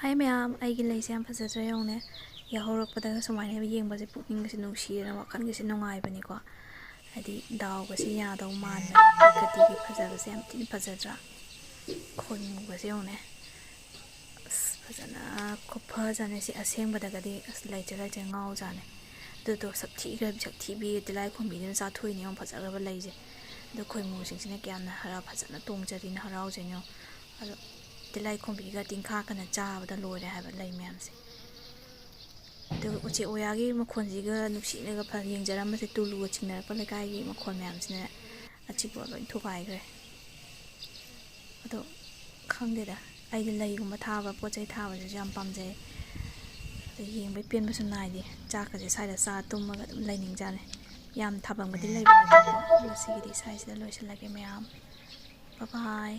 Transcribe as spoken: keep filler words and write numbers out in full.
ꯍꯥꯏ ꯃꯌꯥꯝ, ꯑꯩꯒꯤ ꯂꯩꯁꯦ ꯌꯥꯝ ꯐꯖꯗ꯭ꯔꯥ ꯌꯦꯡꯉꯨꯅꯦ꯫ ꯌꯥꯍꯧꯔꯛꯄꯗꯒ ꯁꯨꯃꯥꯏꯅ ꯌꯦꯡꯕꯁꯦ ꯄꯨꯛꯅꯤꯡꯒꯁꯦ ꯅꯨꯡꯁꯤꯗꯅ ꯋꯥꯈꯜꯒꯁꯦ ꯅꯨꯡꯉꯥꯏꯕꯅꯤꯀꯣ꯫ ꯍꯥꯏꯗꯤ ꯗꯥꯎꯒꯁꯦ ꯌꯥꯗꯧ ꯃꯥꯟꯕꯅꯦ, ꯄ꯭ꯔꯀ꯭ꯔꯤꯇꯤꯒꯤ ꯐꯖꯕꯁꯦ ꯌꯥꯝ ꯊꯤꯅ ꯐꯖꯗ꯭ꯔꯥ? ꯈꯣꯏꯃꯨꯒꯁꯦ ꯌꯦꯡꯉꯨꯅꯦ꯫ ꯑꯁ, ꯐꯖꯅ ꯈꯨꯐꯖꯅꯦ ꯁꯤ, ꯑꯁꯦꯡꯕꯗꯒꯗꯤ ꯑꯁ ꯂꯩꯇ꯭ꯔꯦ ꯂꯩꯇ꯭ꯔꯦ ꯉꯥꯎꯖꯥꯠꯅꯦ꯫ ꯑꯗꯨꯗꯣ ꯁꯛ ꯊꯤꯈ꯭ꯔꯕꯤ ꯁꯛ ꯊꯤꯕꯤ ꯇꯤꯜꯂꯥꯏꯈꯣꯝꯕꯤꯗꯨꯅ ꯆꯥꯊꯣꯛꯏꯅꯦ ꯌꯦꯡꯉꯣ ꯐꯖꯈ꯭ꯔꯕ ꯂꯩꯁꯦ꯫ ꯑꯗꯣ ꯈꯣꯏꯃꯨꯁꯤꯡꯁꯤꯅ ꯀꯌꯥꯝꯅ ꯍꯔꯥꯎ, ꯐꯖꯅ ꯇꯣꯡꯖꯔꯤꯅ ꯍꯔꯥꯎꯖꯩꯅꯣ꯫ ꯑꯗꯣ ꯇꯤꯜꯂꯥꯏꯈꯣꯝꯕꯤꯒ ꯇꯤꯟꯈꯥꯛꯀꯅ ꯆꯥꯕꯗ ꯂꯣꯏꯔꯦ ꯍꯥꯏꯕ ꯂꯩ ꯃꯌꯥꯝꯁꯦ꯫ ꯑꯗꯨꯒ ꯎꯆꯦꯛ ꯋꯥꯌꯥꯒꯤ ꯃꯈꯣꯟꯁꯤꯒ ꯅꯨꯡꯁꯤꯅꯒ ꯐ-, ꯌꯦꯡꯖꯔꯝꯕꯁꯦ, ꯇꯨꯂꯨꯒ ꯆꯤꯡꯅꯔꯛꯄ ꯂꯩꯀꯥꯏꯒꯤ ꯃꯈꯣꯟ ꯃꯌꯥꯝꯁꯤꯅ ꯑꯆꯤꯛꯄ ꯂꯣꯏ ꯊꯨꯒꯥꯏꯈ꯭ꯔꯦ꯫ ꯑꯗꯣ ꯈꯪꯗꯦꯗ, ꯑꯩꯗꯤ ꯂꯩꯒꯨꯝꯕ ꯊꯥꯕ, ꯄꯣꯠ ꯆꯩ ꯊꯥꯕꯁꯤꯁꯨ ꯌꯥꯝ ꯄꯥꯝꯖꯩ꯫ ꯑꯗꯣ ꯌꯦꯡꯕꯩ ꯄꯦꯟꯕꯁꯨ ꯅꯥꯏꯗꯦ꯫ ꯆꯥꯛꯀꯁꯦ ꯁ꯭ꯋꯥꯏꯗ ꯆꯥ ꯇꯨꯝꯃꯒ ꯑꯗꯨꯝ ꯂꯩꯅꯤꯡꯖꯥꯠꯅꯤ꯫ ꯌꯥꯝ ꯊꯥꯐꯝꯒꯗꯤ ꯂꯩꯕ ꯅꯠꯇꯦꯀꯣ꯫ ꯉꯁꯤꯒꯤꯗꯤ ꯁ꯭ꯋꯥꯏꯁꯤꯗ ꯂꯣꯏꯁꯤꯜꯂꯒꯦ ꯃꯌꯥꯝ꯫ ꯕꯥꯏ ꯕꯥꯏ꯫